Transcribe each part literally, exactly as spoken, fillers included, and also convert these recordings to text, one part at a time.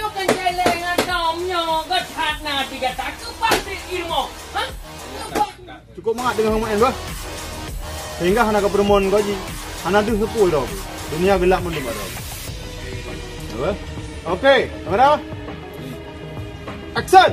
nyoe kan jai lé ngon dom nyoe, geuh that na di gata keu pabrik ilmu. Ha? Cukup mangat deungon Mu'en bah. Sehingga hana kapeurumoh goe jih. Hana deuh sapeue droe. Dunia gelap mandum droe. Apa? Oke, kamera. Action.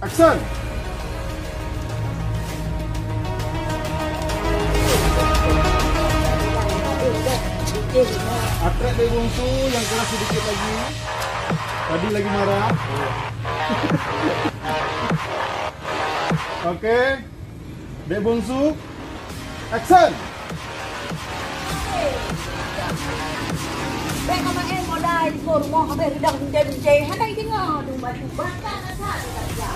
Action! Atrek Dek Bungsu yang keras sedikit lagi. Tadi lagi marah. Oke. Dek Bungsu. Action! Bèk ka maén modai di rumoh, habéh ridang bincai-bincai, hana ideungoe dum batu bata kata di raja.